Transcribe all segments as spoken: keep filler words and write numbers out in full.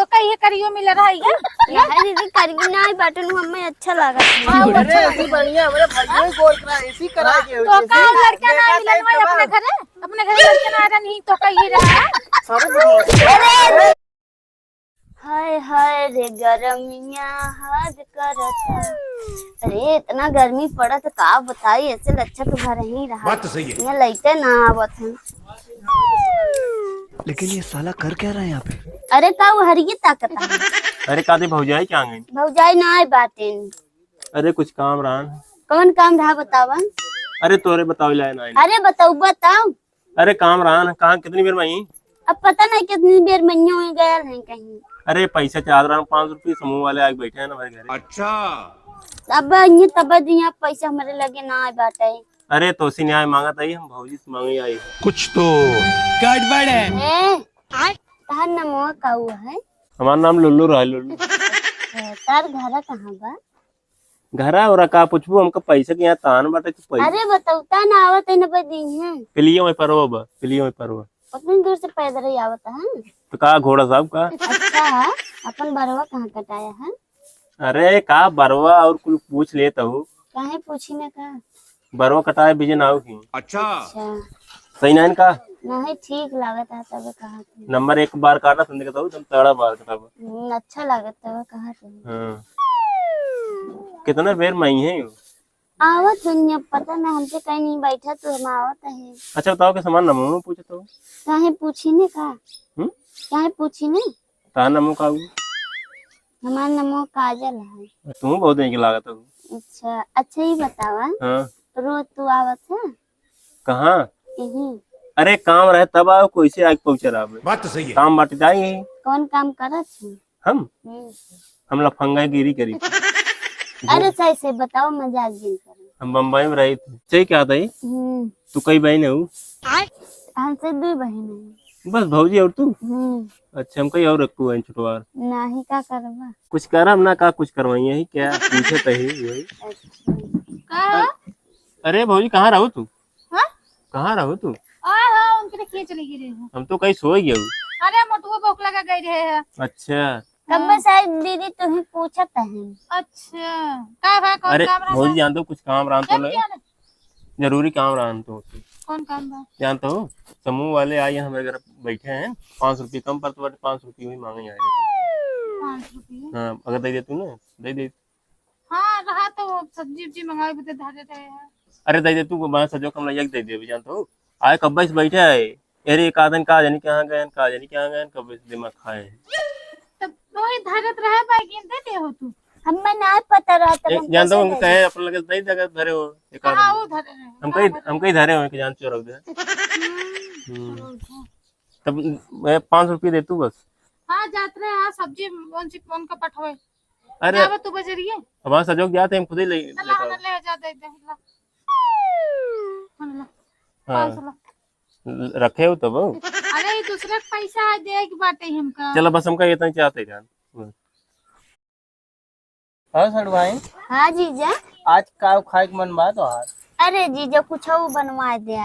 तो कहिए करियो मिल रहा है क्या? नहीं दीदी, करियो ना आई बाटन, हमें अच्छा लगा। हाँ, वो अरे अच्छा ऐसी लगा। बढ़िया, हमारे भाइयों ही गोर करा, ऐसी करा के तो का लड़का ना मिलन भाई अपने घरे, अपने घरे लड़का ना आया नहीं तो कहिए रहा। अरे हाय हाय रे गरमिया हद करता। अरे इतना गर्मी पड़त का बताई, ऐसे लच्छा तो घर ही रहा। बात तो सही है। यहाँ लाइटे ना आवत है। लेकिन ये साला कर क्या रहा है यहाँ पे? अरे का वो हरिये ताकत है? अरे का दे भौजाई क्या गई? भौजाई ना आए बाटेन। अरे कुछ काम रहन। कौन काम रहा बतावन? अरे तोरे बतावे लाए ना आए। अरे बताऊ बताऊ। अरे काम रहन, कहाँ कितनी बेर में आई? अब पता नहीं कितनी बेर में यूं ही गया है कहीं। अरे पैसा चाहत रहन पाँच रुपये, समूह वाले आके बैठे हैं ना हमारे घर। अच्छा। अब ये तब दिया पैसा हमारे लगे ना आए बाटे। अरे तोसी न्याय मांगत आई, हम भौजी से मांगे आई। कुछ तो गड़बड़ है। ए, तहार नमवा काऊ है? हमार नाम लुल्लू रहा, लुल्लू। ए, तार घरा कहाँ बा? घरा और का पूछबू, हमका पैसा के यहाँ तान बाटे कि पैसा। अरे बतौता ना आवत है ना बदी है। पिलियो में परवा बा, पिलियो में परवा। उतनी दूर से पैदल ही आवत है। तो का घोड़ा साहब का? अच्छा है, अपन बरवा कहाँ कटाया है? अरे का बरवा और कुल पूछ लेत हो। काहे पूछी ना का? बरवा कटाए बिजे ना हो की। अच्छा। अच्छा। सही ना इनका? नहीं ठीक लागत है तब कहा थे। नंबर एक बार काटा तुम देखता हो, तुम तगड़ा बार कटाबो। हम्म, अच्छा लागत तब कहा थे। हाँ। कितना बेर में आई है यो? आवत दुनिया पता ना हमसे कहीं नहीं बैठा तो हम आवत है। अच्छा बताओ कि सामान नमो पूछे तो। काहे पूछी ने का? हम्म? काहे पूछी ने? तार नमो का हुआ? हमार नमो काजल है। तू बहुत नीक लागत हो। अच्छा, अच्छा ही बतावा। हाँ। रोज तू आवत है? कहाँ? यही। अरे काम रहे तब आओ, कैसे आके पहुँचे रहा? बात तो सही है। काम बाटे जाए। कौन काम करत है? हम? हम्म। हम लफंगागिरी करी। अरे सही से बताओ, मजाक जिन करो। हम बम्बई में रही थी। सही क्या था ये? हम्म। तू कई बहन है? हमसे दो बहन है। बस भौजी और तू? हम्म। अच्छा, हम कहीं और रखू हैं छुटवार। नहीं, का करबा? कुछ करम ना का कुछ करवाई है क्या? पूछे तो ही वही। अच्छा। का? अरे भौजी, कहाँ रहो तू? हाँ? कहाँ रहो तू? आ, हाँ, उनके लिए खींच लगी रही हूँ। हम तो कहीं सोए गए। अरे, मोटुआ भूख लगा गई रहे है। अच्छा। तब बस आज दीदी तुम्हें पूछत है। अच्छा, का भा, कौन अरे, काम रहा? भौजी जान दो, कुछ काम रहा तो जब नहीं। क्या ना? जरूरी काम रहा तो। कौन काम बा? जान तो, समूह वाले आए हैं हमारे घर बैठे हैं, पाँच रुपये कम पर तो बट पाँच रुपये ही मांगे आए। पाँच रुपये? हाँ, अगर दे दे तू ना, दे दे। हाँ, रहा तो सब्जी उब्जी मंगावे बदे धरे रहे हैं। अरे दे दे तू, मैं सजो कम लइया के दे दे, अभी जान तो। आए कब्बे से बैठे आए, अरे एक आदमी का जानी कहाँ गए, का जानी कहाँ गए, कब्बे से दिमाग खाए। तब तो ही धरत रहे भाई, गिनते दे हो तू। हमें ना पता रहता, ए, हम जान दो, कैसे उनको दे कहे, दे? अपन लगे दे दे, अगर धरे हो, एक आदमी। हाँ, वो धरे रहे। हम कहीं, हम कहीं धरे हो, कि जान चोर हो गया। हम्म। हम्म। चलो, उठो। तब मैं पाँच रुपये दे तू बस। हाँ, जात रहे, हाँ, सब्जी कौन सी, कौन का पठवे? अरे। जावे तू बजरिए। अब हाँ, सजोक जाते, हम खुद ही ले, चला, लेकर हाँ, आओ। ले जा, दे दे, ला। हाँ, ला। हाँ। पाँच सौ ला। रखे हो तब? अरे, ये दूसरा के पैसा है, दे के बाटे हमका। चलो, बस हमका ये तक चाहते जान। हाँ, सड़ुआइन। हाँ, जीजा। आज का खाए के मन बा तोहार? अरे, जीजा, कुछ बनवा दे।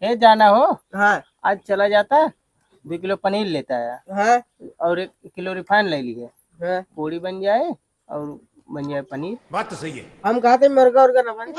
ए, जाना हो? हाँ। आज चला जाता, दो किलो पनीर लेता है। हाँ। और एक किलो रिफाइन ले लिए। हाँ। पूड़ी बन जाए और बन जाए पनीर। बात तो सही है। हम कहते मुर्गा उर्गा ना बने।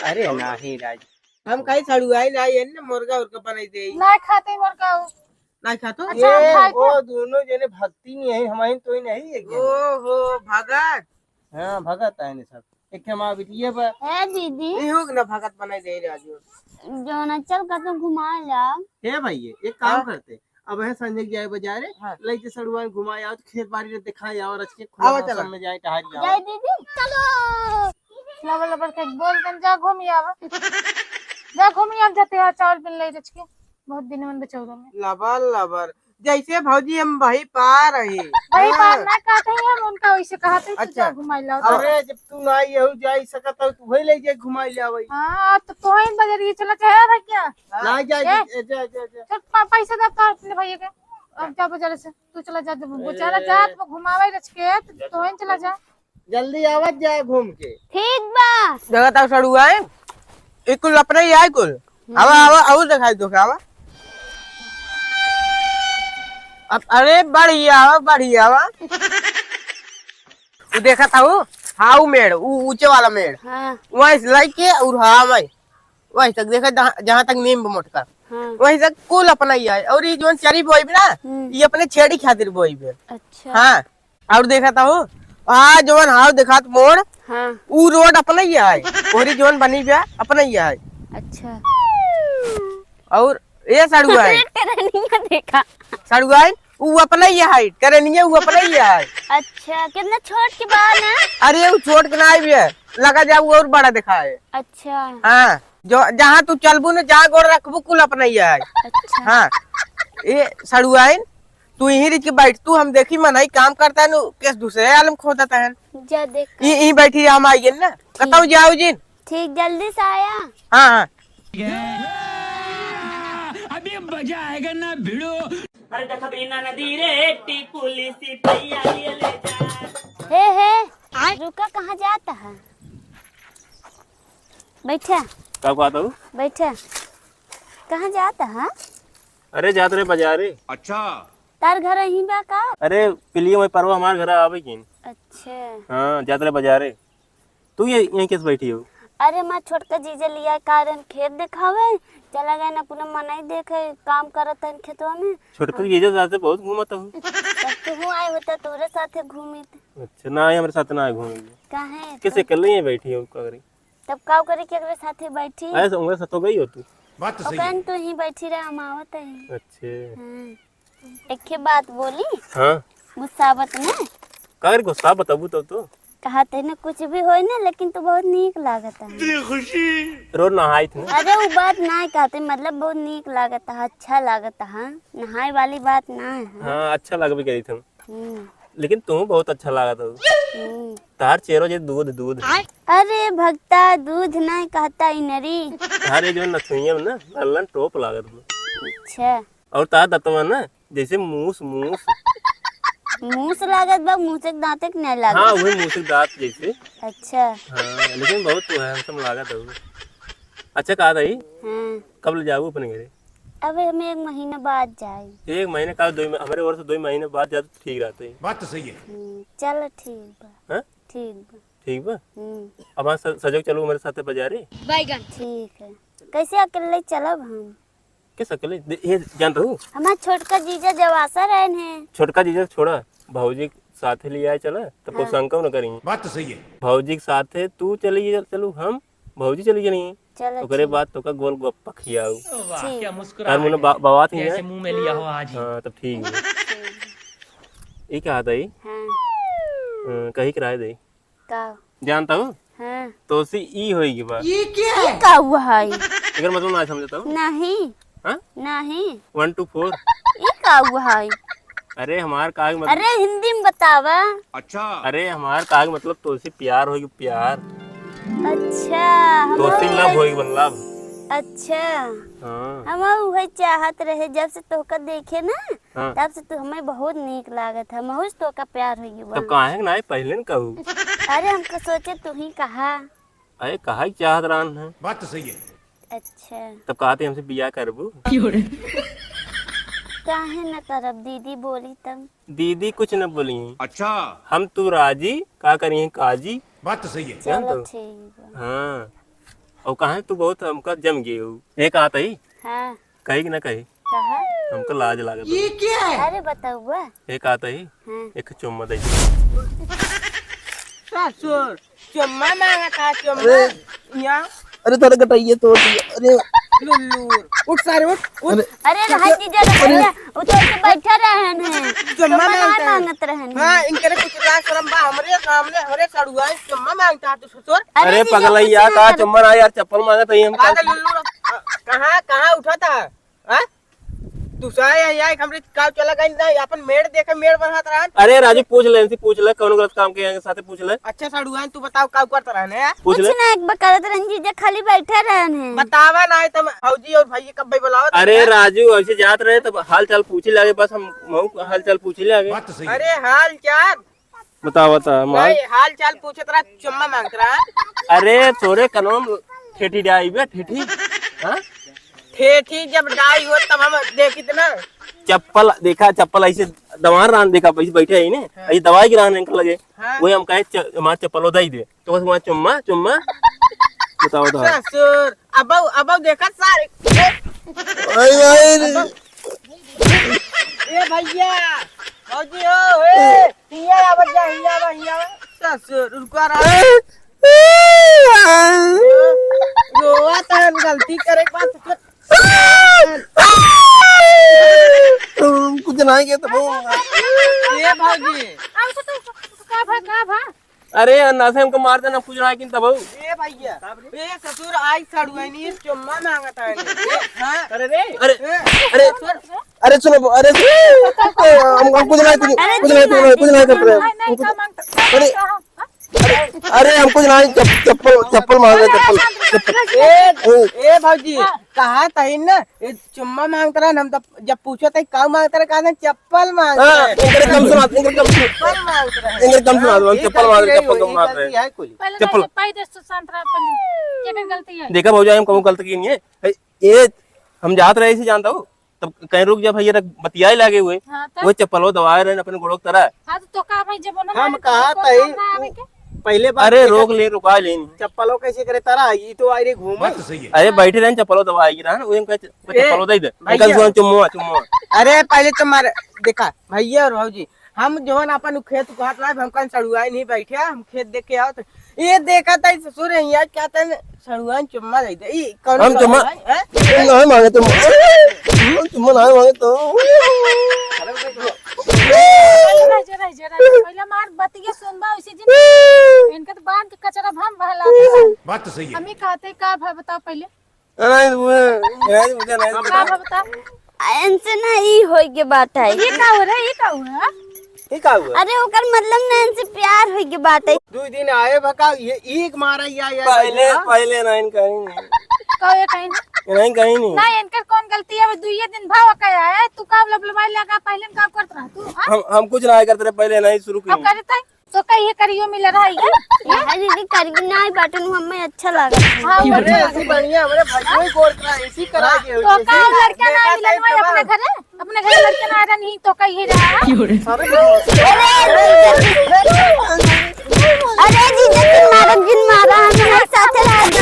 अरे, नाही, राज। हम कहीं सड़ुआइन ना, ये ना मुर्गा उर्गा बनाई दे। ना खाते मुर्गा हो। ना खातो? अच्छा, हम ए, खाए वो थे। दोनों जने भक्ति नहीं है, हमारी तो ही नहीं है। ओ हो, भगत। हाँ, भगत आए ने सब। एक ठे हमार बिटिया बा। ए दीदी। इहू के ना भगत बनाई दे राजू। जौन चल कतौ घुमाए ला। ए भैया, एक काम हाँ। करते, अब है संजय के जाए बाजारे, हाँ। ले जे सड़ुआ घुमाए आओ, तो खेत बाड़ी रे दिखाए आओ, रच के खुला आवा मौसम चला। में जाए टहरी आओ। जय दीदी। चलो। लबर लबर के बोल दन, जा घूम आवा। जा घूम आवा, जाते हैं चावल बिन ले रच के। बहुत दिन में बचौरा में। लबर लबर। जैसे भौजी हम वही पार है। वही हाँ। पार ना कहते हैं हम उनका, वैसे कहते हैं, तू अच्छा। जा घुमाई लाओ तो। अरे, जब तू ना यहू जाई सकत हो, तू वही ले जाए घुमाई ले आवई। हाँ, तो तू ही बजरिए चला चाहे भैया। हाँ। ना जाए, ए? ए, जा, जा, जा। चल, पा-, पैसा दे तो अपने भैया के। अब जा बाजार से, तू चला जा, जब ए। बेचारा जात वो घुमावे रच के, तो तू ही चला जा। जल्दी आवत जाए घूम के। ठीक बा। जगत आओ सड़ुआ है। ई कुल अपने ही आए कुल। हम्म। आवा, आवा, आवा दिखाई दो, आवा। अब, अरे, बढ़िया बा, बढ़िया बा। उ देखत हऊ, हाउ मेड़, उ ऊंचे वाला मेड़। हाँ। वहीं से लइके और हाँ, वहीं, वहीं तक देखा, जहाँ, जहाँ तक नीम बा मोटका। हाँ। वहीं तक कुल अपना ही है। और ये जौन चरी बोइबे ना, हम्म। ये अपने छेड़ी खातिर बोइबे। अच्छा। हाँ। और देखत हऊ, आ जौन हाउ देखात मोड़, हाँ। उ रोड अपना ही है। ओरी जौन बनी बा, अपना ही है। अच्छा। और ए सड़ुआइन। टेरेनिया देखा। सड़ुआइन, उ अपना ही है, टेरेनिया उ अपना ही है। अच्छा, कितना छोट के बा ना? अरे, उ छोट के ना भी है, लगा जा, उ और बड़ा दिखाए। अच्छा। हाँ, जो, जहाँ तू चलबू ना, जहाँ गोड़ रखबू, कुल अपना ही है। अच्छा। हाँ, ए सड़ुआइन, तू यहीं रिच के बैठ, तू हम देखी मनई काम करता है, नु केस दूसरे आलम खोदता है। जा देख। यहीं बैठी रह, हम आइए ना, ठीक। कतऊ जाओ जिन। ठीक, जल्दी से आया। हाँ, हाँ। अभी मजा आएगा ना भिड़ो। अरे देखबी ना नदी रे, टिकुली सिपहिया लिए ले जा। हे, हे, रुका, कहाँ जाता है? बैठा। का कहत हऊ? बैठा। कहाँ जाता है? अरे जात रहे बाजारे। अच्छा। तार घर यहीं बा का? अरे पिलिया वही परवा हमार घर आवे किन। अच्छा। हाँ, जात रहे बाजारे। तू ये, यहीं कैसे बैठी हो? अरे, हमार छोटका जीजा लिया का रहन खेत देखावे, चला गए ना, अपना मनई देखे, काम करत हन खेतवा में। छोटका जीजा साथे बहुत घूमत हो। तब तू हूँ आए होता, तोरे साथे घूमित। अच्छा, ना आए, हमरे साथ ना आए घूमे। काहे? कैसे अकेले ही बैठी हो, का करी? तब का करी कि एकरे साथे बैठी? ऐसे उनके साथ हो गई हो तू? बात तो सही है। ओकन तू ही बैठी रह, हम आवत है। अच्छे। हाँ। एक ठे बात बोली? हाँ। गुस्सा मत ना। का रे गुस्सा बताबू तब तो? कहत है ना कुछ भी होई ना, लेकिन तू बहुत नीक लागत है। इतनी खुशी। रोज नहाई थी ना। अरे वो बात ना कहते, मतलब बहुत नीक लागत है, अच्छा लागत है। नहाए वाली बात ना है। हाँ, अच्छा लगबे करी थी। हम्म। लेकिन तू बहुत अच्छा लागत हो। हम्म। तार चेहरो जे दूध, दूध। अरे भक्ता, दूध ना कहता इनरी। तारे जो नथुइया में ना, लल्लन टोप लागत हो। अच्छा। और तार दतवा ना, जैसे मूस, मूस। मूस लागत बा, मूस के दांत के नहीं लागत। हाँ, वही मूस के दांत जैसे। अच्छा। हाँ, लेकिन बहुत तू है, हम सब लागत हो। अच्छा, कहा था ही? हाँ। कब ले जाऊ अपने घरे? अबे हम एक महीना बाद जाई। एक महीने का, दो मह-, हमारे ओर से दो महीने बाद जाते तो ठीक रहते हैं। बात तो सही है। हम्म, चलो ठीक बा। हाँ? ठीक बा। ठीक बा? हम्म। अब आज स-, सजग चलो हमारे साथे बाजारे। बैगन। ठीक है। कैसे अकेले चलब हम? कैसे अकेले? दे-, ये जानत हूँ? हमार छोटका जीजा जवासा रहन है। छोटका जीजा छोड़ा, भौजी के साथे ले आए चला, तो हाँ। कोई शंका न करेंगे। बात तो सही है। भौजी के साथे तू चली जा, चलू हम, भौजी चली जानी है। चलो ओकरे ठीक। बाद तोका गोलगप्पा खियाऊ। वाह, ठीक। क्या मुस्कुरा तार मुन्ना है। बा-, बवात ही जैसे है। मुंह में लिया हो आज ही। हाँ, तब ठीक है। ठीक। ये क्या आता है? हाँ। हाँ, कहीं किराए दे। का? जानता हूँ? हाँ। तो से ई होई गई बा। ये क्या है? का हुआ है? एकर मतलब ना समझता हूँ। नहीं। हाँ? नहीं। One two four। ई का हुआ है? अरे हमार का मतलब? अरे हिंदी में बतावा। अच्छा। अरे हमार का मतलब तोसे प्यार होई, प्यार। अच्छा, हम तोसे love होई, love। अच्छा। हाँ। हम उहे चाहत रहे, जब से तोहका देखे ना, हाँ। तब से तू हमें बहुत नीक लागत है, महूस तोहका प्यार होई बा। तब काहे ना पहले न कहू? अरे हमको सोचे तू ही कहा। अरे, कहा ही चाहत रहन है। बात तो सही है। अच्छा। तब कहते हमसे बियाह करबू? काहे न करब, दीदी बोली तब। दीदी कुछ न बोली। अच्छा। हम तू राजी, का करी है काजी। बात तो सही है। चलो जान तो? ठीक बा। हाँ। और कहा तू बहुत हमका जम गई हो। एक आत ही। हाँ। कही कि ना कही? कहा? हमको लाज लागत ये बा। क्या है? अरे बताउआ। एक आत ही। हाँ। एक चुम्मा दे। ससुर, चुम्मा मांगत है, चुम्मा। अरे। यहाँ। अरे, तोरे गटइया तोड़ दिया। अरे। लुल्लू, उठ सारे, उठ, उठ। अरे। अरे, रहा जीजा, रहा अरे। जीजा। वो तो ऐसे बैठा रहन है। चुम्मा चुम्मा ना मांगता है। मांगत रहन है। हाँ, इनके लिए कुछ लाज शर्म बा, हमरे सामने, हमरे सड़ुआ है, चुम्मा मांगता है तू ससुर। अरे, अरे, जीजा, पगलैया कुछ ना का कर। चुम्मा ना यार, चप्पल मांगत है हम। अरे लुल्लू, कहाँ, कहाँ उठा था? हाँ? तू सारे यहाँ, यहाँ हमरे गाँव चला गई ना, अपन मेड़ देखे, मेड़ बढ़ात रहन। अरे राजू, पूछ ले, इनसे पूछ ले, कौन गलत काम के, इनके साथे पूछ ले। अच्छा साढ़ुआन, तू बताओ, का करत रहन है? पूछ कुछ ले। ना, एक बकरत रहन जीजा, खाली बैठे रहन है। बतावा ना, तुम भौजी और भाई कब बुलावत अरे रहन? राजू, ऐसे जात रहे तब हाल चाल पूछे लागे, बस हम महू हाल चाल पूछे लागे। बात तो सही है। अरे हाल चाल बतावा ता, माल। नहीं, हाल चाल पूछत रहा, चुम्मा मांगत रहा। अरे, तोरे कनवा में ठेठी डाई बे, ठेठी। हाँ? ठेठी जब डाई हो, तब हम देखित ना। चप्पल देखा, चप्पल ऐसे दवा रहन, देखा, ऐसे बैठे ही ने, हाँ। ऐसे दवाई के रहन इनका लगे। हाँ। वही हम कहे, "च-, हमार चप्पलो दई दे।" तो बस वहाँ चुम्मा, चुम्मा। बताओ, बताओ। ससुर, अबौ, अबौ देखा सारे। भाई, भाई। अबौ। ए भैया, भौजी हो, ए, हियाँ आवा जा, हियाँ आवा, हियाँ आवा। ससुर, रुका रहा। रोवा तहन गलती करे के बाद ससुर। हम कुछ नहीं किया तो। ए भौजी। अब तो, तो, तो का भा, का भा? अरे यार, ना से हमको मार देना, कुछ नहीं किया तब। ए भैया, ए ससुर, आई सड़ुआइनी चुम्मा मांगत है। हाँ? अरे रे। अरे, ए, अरे, ससुर। अरे सुनो, अरे सुनो। हम, हम कुछ नहीं, कुछ, अरे कुछ नहीं, कुछ नहीं, कुछ नहीं करते हैं। नहीं, नहीं, हम कुछ, का मांगता? अरे, का, हाँ? अरे, हम कुछ नहीं, चप-, चप्पल, चप्पल मांग रहे, चप्पल, चप्पल। ए, ए। ए भौजी, हाँ। कहा तही ना, ए चुम्मा मांगत रहन, हम तब जब पूछत ही का मांगत रहे, कहा था, "चप्पल मांगत रहे।" हाँ, इनकर कम सुना, इनकर कम सुना। चप्पल मांगत रहे। इनकर कम सुना, हाँ, हम ये चप्पल मांगत रहे, गलती है, चप्पल ये कम मांगत गलती रहे। है कुल। पहले चप्पल। पहिले, पहिले तो शांत रहा, पहिले। केकर गलती है? देखा भौजी, हम कहूँ गलती की नहीं है। ए, ये हम जात रहे, इसे जानता हूँ। तब कहीं रुक जा भैया, तक बतियाए लागे हुए। हाँ, तब? वो चप्पलो दबाए रहे अपने गोड़ों की तरह। हाँ, तो, तो का भाई, जब उन्होंने हम मारे, तो कहा कौन था ही, काम ना आवे के? पहले बात अरे, देखा रोक ले, रुका ले। चप्पलो कैसे करे तारा, ई तो आई रे घूम। बात तो सही है। अरे, बैठे रहे, चप्पलो दबाए गिरा ना, वो इनका च-, ए, चप्पलो दे दे। भैया। इनका सुन, चुम्मुआ, चुम्मुआ। अरे, पहले तो मार, देखा, भैया और भौजी, हम जवन अपन उ खेत उखात लाए, हम कहीं सड़ुआए नहीं बैठे, हम खेत देख के आओ तो, ये देखा था ससुर, यहाँ क्या था, सड़ुआन चुम्मा दे दे। ई कौन हम चुम्मा है, हैं? नहीं मांगे तुम। हम चुम्मा नहीं मांगे तुम। रह जा, रह जा, रह जा। पहले मार बतिया सुनबा, उसी दिन इनके तो बांध के कचरा हम बहला दे। बात तो सही है। हम ही कहते का भा बताओ पहले। नहीं, वो, नहीं, मुझे नहीं का भा बताओ। इनसे ना ई होई के बात है। ये का हो रहा है? ये का हो रहा है? ई का हुआ? अरे, ओकर मतलब ना इनसे प्यार होई के बात है। दो दिन आए भका, ये एक मारा या, या पहले, ना? पहले नहीं कहीं नहीं। का ये कहीं नहीं? नहीं कहीं नहीं। ना, इनकर कौन गलती है? वो दुइये दिन भाव का आया है, तू का लबलबाई लगा, पहले काम करत रहा तू, हाँ? हम, हम कुछ ना करते रहे, पहले नहीं शुरू की। अब करत है, तो कहिए करियो मिल रहा है, ये? हाँ दीदी, करियो ना, बटन हमें अच्छा लगा। हाँ, अरे, ऐसी बढ़िया, हमारे भाई गोर करा, ऐसी करा के तो का लड़का ना मिलन भाई अपने घरे? अपने घर लड़के ना आ रहा नहीं तो कही रहा। अरे जीजा, जिन मारा, जिन मारा, हम हमारे साथ रहा।